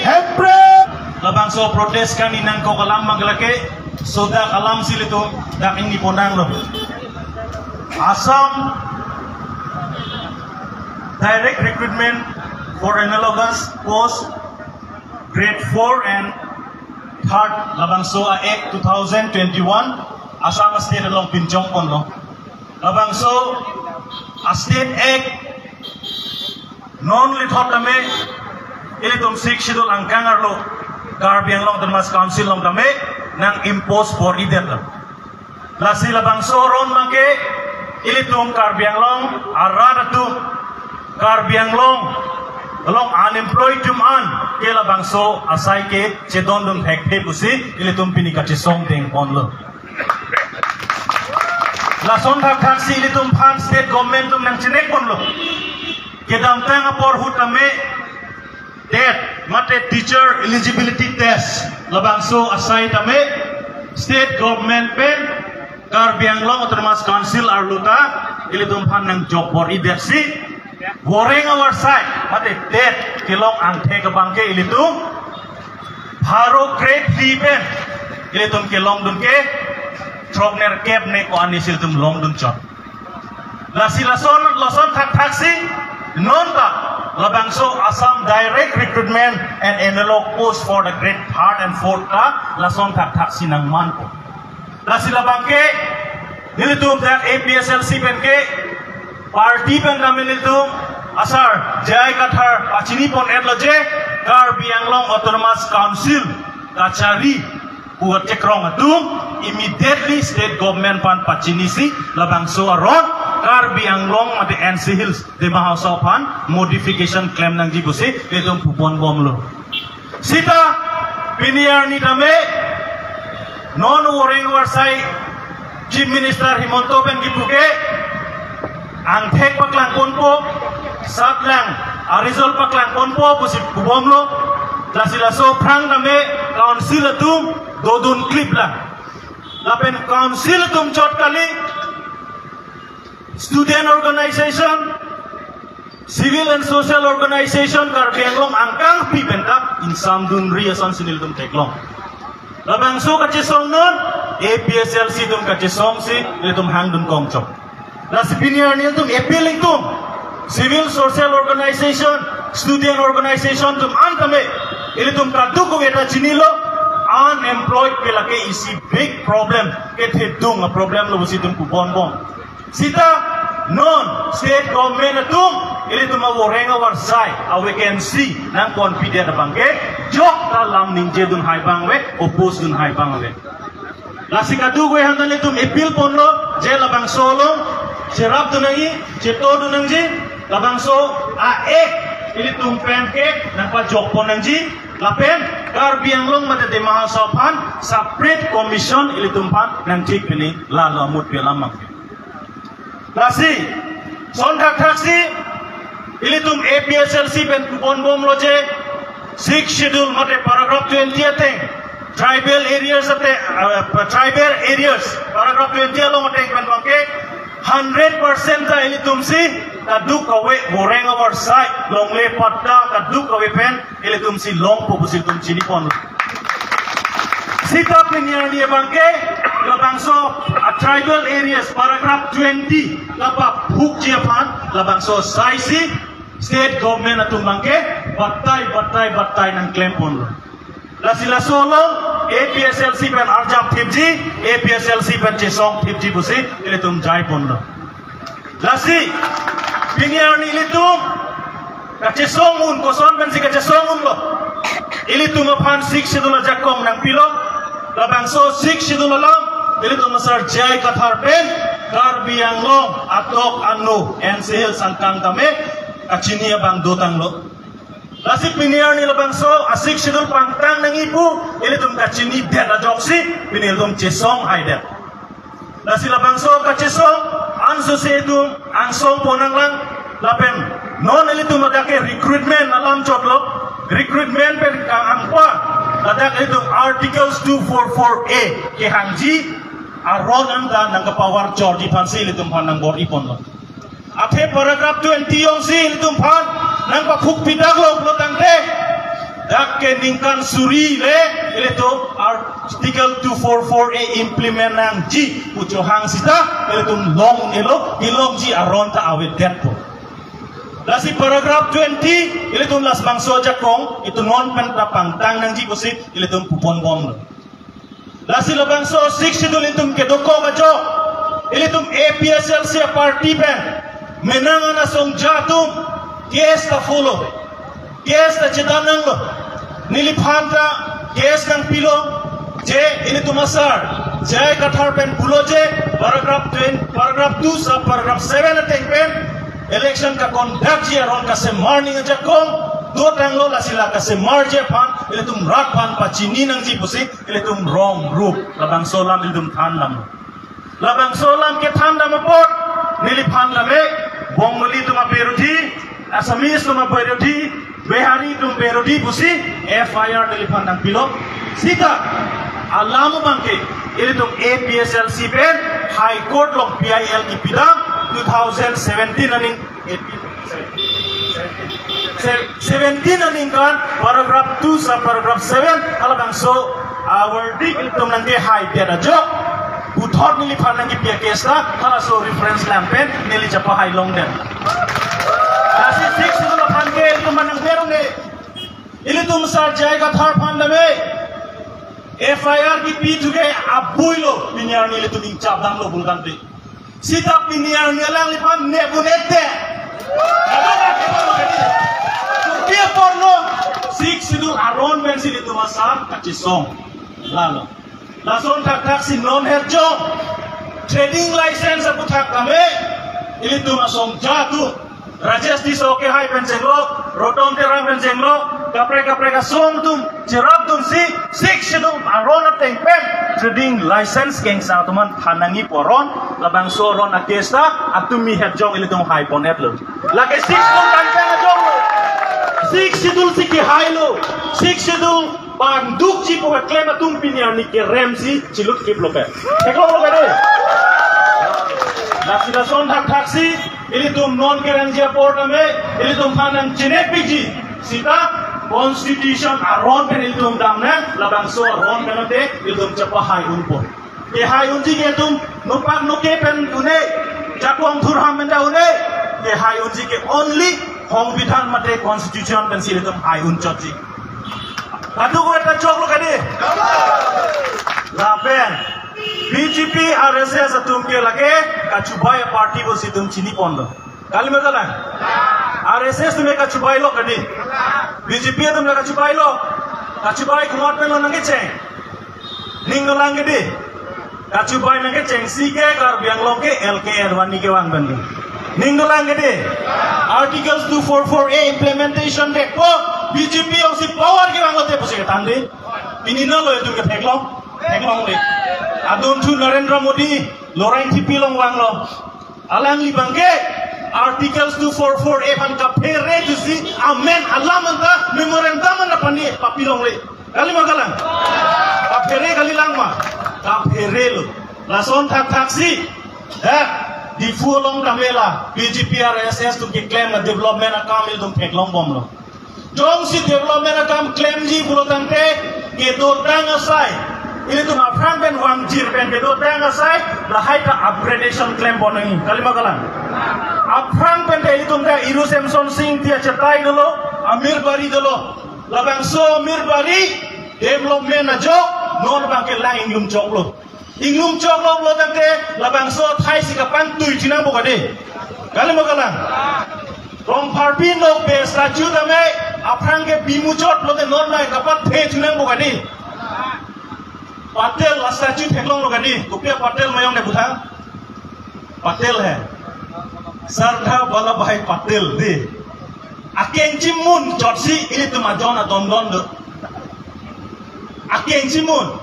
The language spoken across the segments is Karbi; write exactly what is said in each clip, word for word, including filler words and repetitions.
Hemprem. Labangso protest kani nangkok alam abang ke lake sodak alam si ilitum dak ingni pon nanglo. Assam direct recruitment for analogous post grade four and third labangso a-act two thousand twenty-one Assam state along pinchong ponlo. Labangso a-state act non lithot tame ilitum Sixth Schedule angkang arlo Karbi Anglong Autonomous Council along tame nang impose por-idetlo. Lasi labangso aron abang ke ilitum Karbi Anglong arat atum, Karbi Anglong along unemployed atum an ke labangso asai ke chedondun thekthe pusi ilitum pini kachesong deng ponlo. Lason thakthaksi ilitum aphan state government atum nangchinek ponlo. Kedamtang apor ahut tame TET mate teacher eligibility test labangso asai tame state government pen Karbi Anglong Autonomous Council arlo ta ilitum aphan nangjok por-idetsi voreng avarsai mate TET kelong angthek abang ke ilitum pharo grade three pen ilitum kelongdun ke throknerkep ne ko-an isi ilitum longdun chot. Lasi lason, lason thakthaksi non ta labangso Assam direct recruitment and analog post for the grade third and fourth ta lason thakthaksi nangmanpo. Lasi labang ke nelitum dak APHLC pen ke party pen tame nelitum asar J I Kathar pachini pon-etlo je Karbi Anglong Autonomous Council kachari pu achekrong atum immediately state government aphan pachinisi labangso aron Karbi Anglong mate N C Hills Dima Hasao aphan modification klem nangji pusi nelitum pu ponbomlo. Sita pini arni tame non voreng avarsai Chief Minister Himanta pen kipu ke angthek paklang ponpo, satlang a-result paklang ponpo pusi pubomlo. Lasi laso aphrang tame council atum dodun kliplang. Lapen council atum chot kali, student organization, civil and social organization Karbi Anglong angkang pi penta insamdunri ason si nelitum theklong. Labangso kachesong non APHLC atum kachesongsi nelitum hangdun kongchok. Lasi pini arni nelitum appeal ingtung civil social organization, student organization atum an tame ilitum kadokave ta chinilo, unemployed ke lake isi big problem, kethedung a-problem lo pusi itum pubonbom. Sita non state government atum ilitum avoreng avarsai a-vacancy nangponpidet abang ke jok ta lam ningjedun hai abang ave, oppose dun hai abang ave. Lasi kadokave aphan ta nelitum appeal ponlo je labangso along cherapdun nangji, chetodun nangji, labangso a-act ilitum pen ke nangpajok pon nangji, lapen Karbi Anglong mate Dima Hasao aphan separate commission ilitum aphan nangthik pini lalo amutpi alam abang. Lasi, son thakthaksi, ilitum APHLC pen pubonbomlo je, Sixth Schedule mate paragraph twenty ateng, tribal areas ate, uh, tribal areas, paragraph twenty along ateng pen abang ke, hundred percent ta ilitumsi, kadokave voreng avarsai, longle patta, kadokave pen, ilitumsi longpo pusi itum chini ponlo. Sita pini arni abang ke labangso a-tribal areas paragraph twenty kapaphukji aphan labangso asaisi state government atum abang ke batai batai batai nangklem ponlo. Lasi laso along APHLC pen arjap thipji, APHLC pen chesong thipji pusi ilitum jai ponlo. Lasi, pini arni ilitum kachesong un, koson pensi kachesong unlo. Ilitum aphan Sixth Schedule ajakong nangpilo. Labangso Sixth Schedule alam, ilitum asar J I Kathar pen Karbi Anglong atok anu N C Hills angkang tame kachini abang dotanglo. Lasi pini arni labangso a-Sixth Schedule pangtang nangji pu ilitum kachinidet ajoksi pini ilitum chesong haidet. Lasi labangso kachesong ansose itum angsong pon nanglang lapen non ilitum ladak ke recruitment alam chotlo, recruitment pen kang-angpa ladak ilitum Articles two four four A kehangji aron anta nangkapavar chorji aphansi ilitum aphan nangbor-i ponlo. Athe paragraph twenty jongsi ilitum aphan Nangpaphuk pidak lo pulo tangte, dak ke ningkan suri le, ilitum Article two four four A implement nangji pu chohang sita, ilitum long-elo, ilongji aron ta avedetpo. Lasi paragraph twenty, ilitum labangso ajakong, itum non pen ta pangtang nangji pusi, ilitum pupon bomlo. Lasi labangso Sixth Schedule itum kedokok ajok, ilitum A P H L C a-party pen, menang an asongja atum, case ta follow, case ta chedam nanglo, neliphan ta case nangpilo, je ilitum asar J I Kathar pen pulo je, paragraph twenty, paragraph two sub paragraph seven ateng pen, election ka-conduct ji aron kasemar ning ajakong dotanglo, lasi la kasemarji aphan, ilitum rat aphan pachini nangji pusi, ilitum rong rup, labangso alam ilitum thandam. Labangso alam kethandam apot, neliphan tame, Bongali atum abirodhi, Assamese atum abirodhi, Bihari atum birodhi pusi, F I R neliphan nangpilo. Sita, alam abangke, ilitum A P H L C pen, High Court along P I L kipidam, two thousand seventeen aning, eighteen, seventeen, seventeen aningkan, paragraph two sub paragraph seven, halabangso a-verdict ilitum nangkehaidet ajok, puthot neliphan nangkepi a-case ta, halaso reference lam pen neli chapahai longdet. Lasi Sixth Schedule aphan ke ilitum manang berune, ilitum asar J I Kathar aphan tame F I R kipi thuke abuilo, pini arni ilitum ingchap damlo pulo tangte. Sita pini arni alangliphan ne bu ne te. Ado na ke bu ne te. Kopi aporlo, Sixth Schedule aron pensi ilitum asar kachesong. Lalo. Lason thakthaksi non herjong trading license aputhak tame, ilitum asongja atum, Rajesh Tisso kehai pen chenglok, Roton Terang pen chenglok, kaprek kaprek asong atum cherapdunsi, Sixth Schedule aron ateng pen trading license kengsang atum aphan than nangji pu aron, labangso aron a-case ta, atumi herjong ilitum haiponetlo. Lake Sixth Schedule kan pen ajonglo. Sixth Schedule si kehailo. Sixth Schedule pandukji pu keklem atum pini arni keremsi chilut kiplo pen. Theklonglo kade. Lasi lason thakthaksi, ilitum non keremji apor tame, ilitum aphan nangchinepikji. Sita constitution aron pen ilitum damnang, labangso aron pen ante ilitum chapahai unpo. Kehai unji ke itum nopak noke pen un-e, jakong thurham pen ta un-e, kehai unji ke only songbidhan mate constitution pensi ilitum hai unchotji. Kadokave ta choklo kade. Lapen B J P R S S atum ke lake kachubai a-party pusi itum chiniponlo. Kali ma kalang? R S S atum ke kachubailo kade. B J P atum le kachubailo. Kachubai komat pen lo nangkecheng? Ning dolang kade. Kachubai nangkechengsi ke Karbi Anglong ke L K Advani kevang pen. Ning dolang kade. Articles two four four A implementation dekpo, B J P jongsi power kevang lote pusi kethan de. Pini nalo itum ke theklong. Theklongle. Adunthu Narendra Modi loreng thipi along vanglo. Alangli abangke Articles two four four A aphan kaphere jusi amen alam anta memorandum anta pani papilongle. Kali ma kalang? Kaphere kalilang ma? Kapherelo. Lason thakthaksi, eh, Diphu along tame la B J P R S S atum keklem a-development akam ilitum theklongbomlo. Jongsi development akam klemji pulo tangte, kedotang asai, ilitum aphrang pen vangjir pen kedotang asai, lahai ta upgradation klembom nangji. Kali ma kalang? Aphrang pen te ilitum ta Iru Semson Sing Ingti achetai dolo, Amir Bari dolo. Labangso Amir Bari development ajok non abangke lang inglum choklo. Inglum choklo pulo tangte labangso athai si kapangtui chinang po kade. Kali ma kalang? Rongpharpi Nokbe statue tame aphrang ke bimuchot pulote non mai kapathe chinang po kade. Patel a-statue theklonglo kade. Kopi a-Patel ma jong de puthang? Patel hai. Sardar Vallabhbhai Patel de. Akeng chimun chotsi ilitum ajon adondon do. Akeng chimun.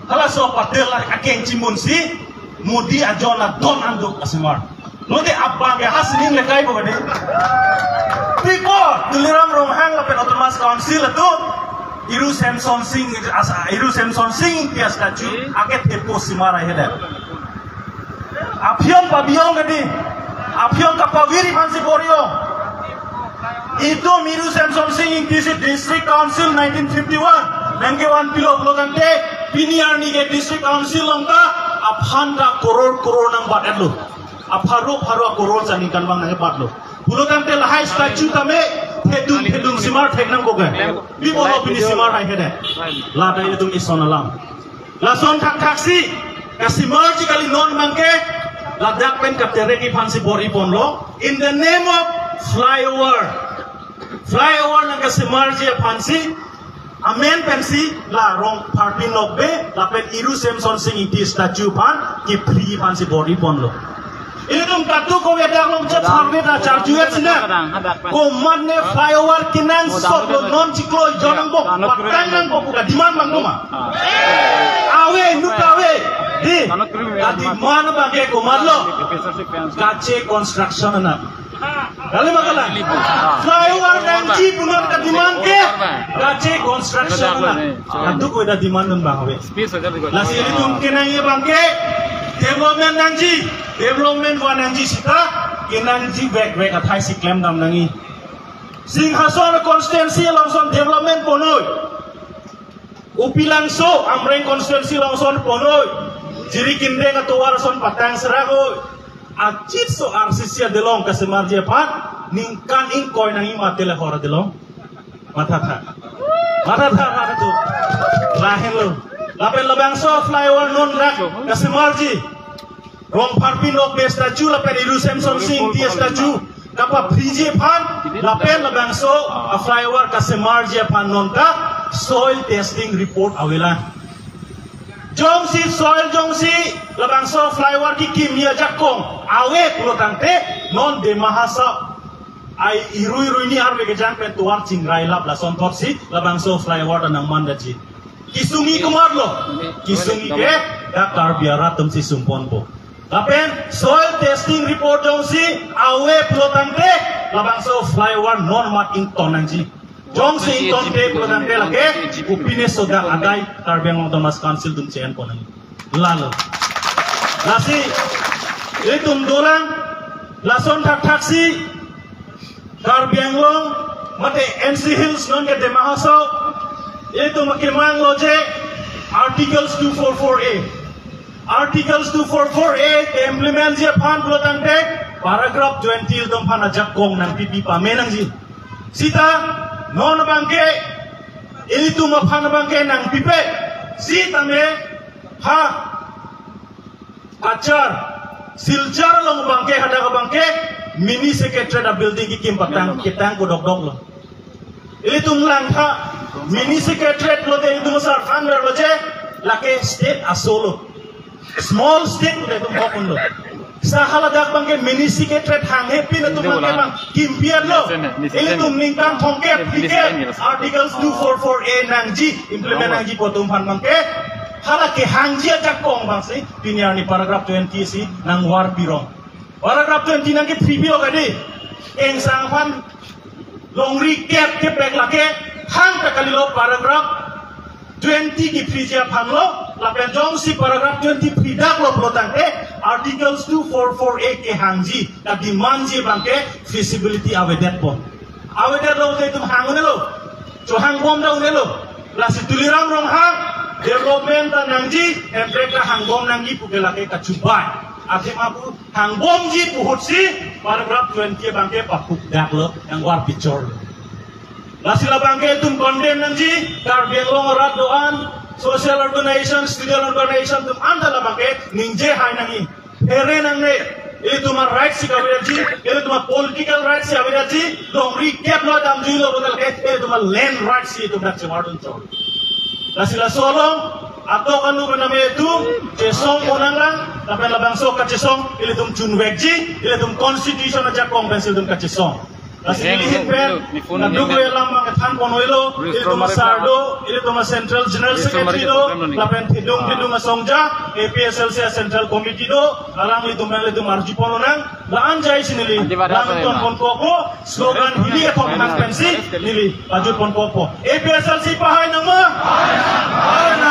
Halaso Patel akeng chimunsi Modi ajon adon an do asimar. Lote abang ke hasining le kai bo kade. Pipo Tuliram Ronghang lapen Autonomous Council atum Iru Semson Sing, asa, Iru Semson Sing Ingti a-statue ake thepo simar ahedet. Aphiong pabiyong kade. Aphiong kapaviri aphansi bor-iyong. Itum Iru Semsonsing Ingti si District Council nineteen fifty-one nangkevan pilo pulo tangte, pini arni ke District Council along ta aphan ta koror koror nangbat-etlo. Apharo pharo koror chani kanbang nangbatlo. Pulo tangte lahai statue tame thedung thedung simar thek nangkok ke. Bibolo pini simar hai hede. Lata itum ison alam. Lason thakthaksi kasimarji kali, non abangke ladak pen katerek aphansi bor-iponlo. In the name of flyover. Flyover nangkasimarji aphansi amen pensi la Rongpharpi Nokbe lapen Iru Semsonsing Ingti statue aphan kepri aphansi bor-iponlo. Ilitum katu ko wedak long chat sarve ta charju-et sinang. Komatne flyover kenangsotlo, non chiklo jon angbong, patang angbong pu kademand abang doma. Ave, inut ave. Di, kademand abangke komatlo? Kache construction anat. Kali ma kalang? Flyover nangji pu non kademand ke kache construction anat. Katu ko wedak demand dun abang ave. Lasi ilitum kenangji abangke development nangji, development vannangji seta kenangji vekvek athai si klemdam nangji. Singhason constituency along ason development ponnoi. Upilangso, Amreng constituency along ason ponnoi. Jirikindeng atovar ason patang serak oi. Achitso R C C adelong kasimarji aphan ningkan ingkoi nangji mate lahor adelong. Mathatha. Mathatha, mathatha. Lahenlo. Lapen labangso flyover non rak kasimarji, Rongpharpi Nokbe statue lapen Iru Semsonsing Ingti statue kapapriji aphan, lapen labangso a-flyover kasimarji aphan non ta soil testing report avelang. Jongsi soil, jongsi labangso flyover kekimji ajakong ave pulo tangte, non Dima Hasao ai irui ruini arve kejang pen tovar chingrailap, lasonthotsi labangso flyover ta nangmandetji. Kesung-i komatlo? Kesung-i ke dak Karbi arat atumsi sungponpo. Lapen soil testing report jongsi ave pulo tangte, labangso flyover non mat ington nangji. Jongsi ingtonte pulo tangte lake kopine sodak adai Karbi Anglong Autonomous Council atum che-enpon nangji. Lalo. Lasi ilitum dolang, lason thakthaksi Karbi Anglong mate N C Hills, nonke Dima Hasao, ilitum kemanglo je Articles two four four A. Articles two four four A ke-implement ji aphan pulo tangte paragraph twenty ilitum aphan ajakong nangpipi pame nangji. Seta non abangke ilitum aphan abangke nangpipe. Sitame ha Cachar, Silchar along abangke, hadak abangke mini secretariat a-building kekim patang, ketang kodokdoklo. Ilitum langtha, mini secretariat pulote ilitum asar thanverlo je, lake state aso lo. Small state pulote itum hokdunlo. Seta haladak abangke mini secretariat hanghe pin atum abangke bang kimpiatlo. Ilitum ningkan thomkep phlikep Articles two four four A nangji, implement nangji pu atum aphan abangke hala kehangji ajakong abangsi pini arni paragraph twenty si nangvarpirong. Paragraph twenty nangkephri pi lo kadi. Ingsang aphan longri kep kepek lake hang ta kalilo, paragraph twenty kephriji aphanlo. Lapen jongsi paragraph twenty phridaklo pulo tangte Articles two four four A kehangji, kademandji abangke feasibility avedetpo. Avedetlo te itum hang un-elo. Chohangbom ta un-elo. Lasi Tuliram Ronghang development ta nangji, emprek ta hangbom nangji puke lake kachubai. Athema pu hangbomji pu ahutsi paragraph twenty abangke paphukdaklo, nangvarpichorlo. Lasi labangke itum condemn nangji, Karbi Anglong arat do-an, social organization, student organization atum anta labangke ningje hai nangji. Phere nangne, ilitum a-right si kavedetji, ilitum a-political right si kavedetji, longri kep lo damjuilo pulote, ilitum a-land right si itum dak chevardun chot. Lasi laso along, atok anu bename itum chesongpon nanglang, lapen labangso kachesong ilitum chunvekji, ilitum constitution ajakong pensi ilitum kachesong. Lasi neli ahin pen, kadokave alam abang kethanpon oilo, ilitum asar do, ilitum a-Central General Secretary do, lapen thedung thedung asongja, A P H L C a-Central Committee do, alanglitum, alanglitum arjupon lonang, la-an jai si neli langtonponkokpo, slogan hini kethom hang pensi neli pajutponkokpo. A P H L C pahai nangma?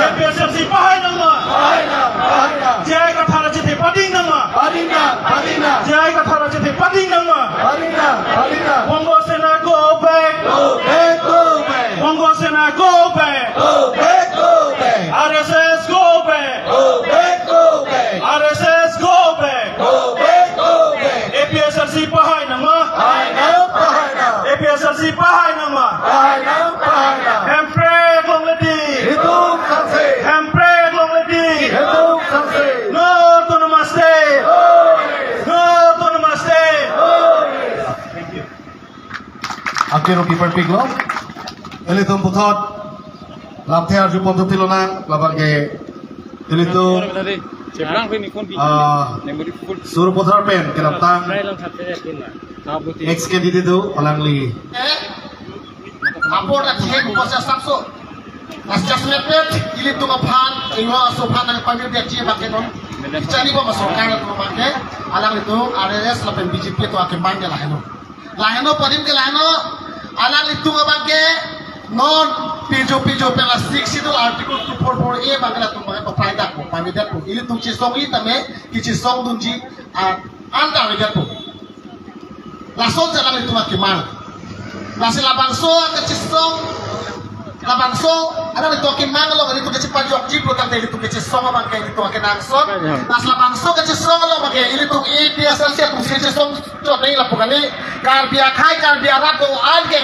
A P H L C pahai nangma? J I Kathar achethe pading nangma? J I Kathar achethe pading nangma? Bongo Sena ko Rong kiparpiklo. Ilitum puthot lamthe arjupon thupilonang, labang ke ilitum, ah, Sarupathar pen kedamtang ex candidate do alangli. Eh? Apor atheng ko sa sapso. As just mepet, ilitum aphan, inglo aso aphan nangpavirdet ji abang ke non. Chani bo ma sorkar atum abang ke, alanglitum R S S lapen B J P atum akemang ke laheno. Laheno padim ke laheno, alanglitum abang ke non pijo pijo pen la Sixth Schedule Article two four four A abang ke latum abang ke papraidak po, pavirdet po. Ilitum chesongji tame, kechesongdunji, ah, anta avirdet po. Lason si alanglitum akemang. Lasi labangso kechesong, labangso alanglitum akemang along ilitum kechepajokji pulo tangte ilitum kechesong abang ke ilitum akenangsot. Lasi labangso kechesong along abang ke ilitum A P H L C atum kechesong chot nangji lapu kali. Karbi akhei, Karbi arat do-an ke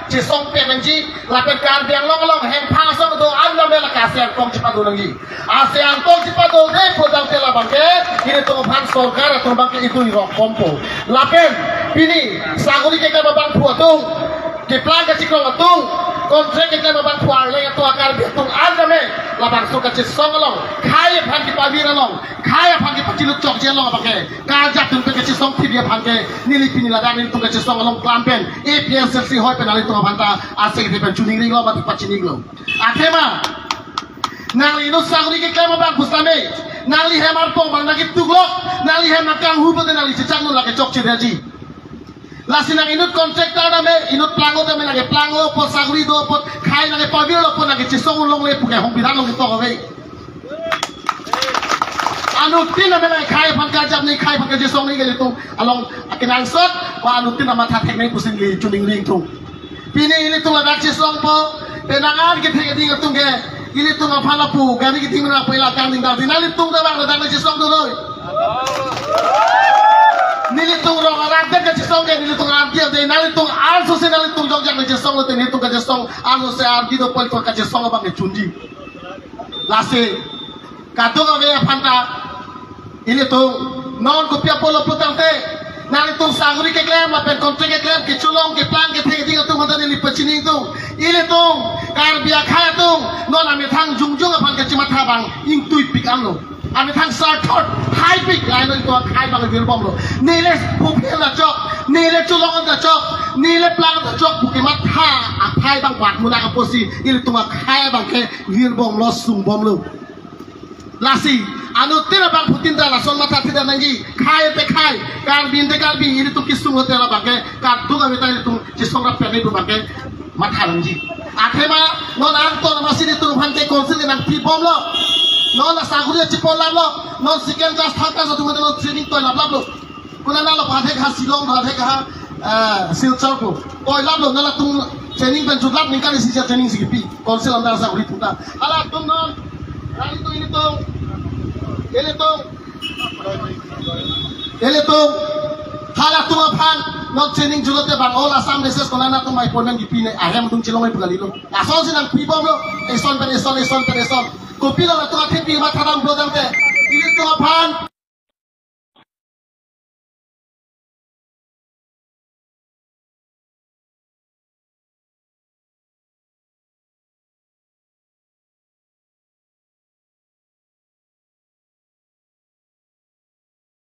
chesong pen nangji, lapen Karbi Anglong along hempha asong do-an lam la ke ase angtong chepado nangji. Ase angtong chepado de pulo tangte labang ke ilitum aphan sorkar atum abang ke itum irok kompo. Lapen pini saguri keklem abangphu atum, keplang kachiklong atum, contract keklem abangphu arleng atum, a-Karbi atum an tame labangso kachesong along, khei aphan kepavir along, khei aphan kepachilut chokche along abang ke, karjap atum pen kachesong thiri aphan ke neli pini ladak nelitum kachesong along klam pen A P H L C hoi pen ilitum aphan ta asekre pen choningri lo mati pachinilo. Athema nangli inut saguri keklem abang pusitame, nangli hem arpong abang nangketuklok, nangli hem nangkanghu pote nangli chechak non lake chokche daji. Lasi nang inut contractor tame, inut planglo tame, nangkeplanglo apot, saguri do apot, khei nangkepavirlo apot, nangkechesong longle pu ke Songbidhan along ketok ave. Anuttin tame nangkhei aphan karjap nangji, khei aphan kachesong nangji ke ilitum along akenangsot, ba anuttin amatha thek nangji pusi neli choningri ingtung. Pini ilitum ladak chesongpo, penang an kethe keding atum ke, ilitum aphan lapu, gari keding mena pela kangding dal, nelitum ta abang ladak nangchesong dolo. Nelitum rong arat den kachesong ke, nelitum ardi ade, nelitum arso si nelitum jokjak nangchesong lote, nelitum kachesong, arso si ardi do pol to kachesong abang kechunji. Lasi, kadokave aphan ta, ilitum non kopi apotlo pulo tangte, nanglitum saguri keklem lapen contract keklem, kecholong keplang kethe keding atum aphan ta neli pachini ingtung. Ilitum Karbi akhei atum non amethang jongjong aphan kachematha abang ingtuipik anlo. Amethang sarthot haipik, lahelo ilitum akhei abang virbomlo. Neli phuphel ta chok, neli cholong ta chok, neli plang ta chok pu kematha akhei abang vat munak apotsi ilitum akhei abang ke virbomlo, sungbomlo. Lasi, anuttin abangphutin ta lason matha theda nangji, khei te khei, Karbi te Karbi, ilitum kesung hotel abang ke, kadokave ta ilitum chesong rap pen ilitum abang ke matha nangji. Athema, non angton masi ilitum aphan ke council ke nangpibomlo. Non la saguri chipolaplo, non second class, third class atum non training toilaplaplo. Konat lo, Pathe ha Shillong, Pathe ha, eh, Silchar ko. Toilaplo, nangtum training pen chutlap ningkan isi training si kipi. Council under saguri atum ta. Halatum non, nangtum ilitum, ilitum, ilitum, halatum aphan non training chulote bang all Assam races konat atum appointment kipi ne, ahem atum chelong ai pu kalilo. Lason si nangpibomlo, eson pen eson, eson pen eson. Kopilo latum athepi matha dam pulo tangte, ilitum aphan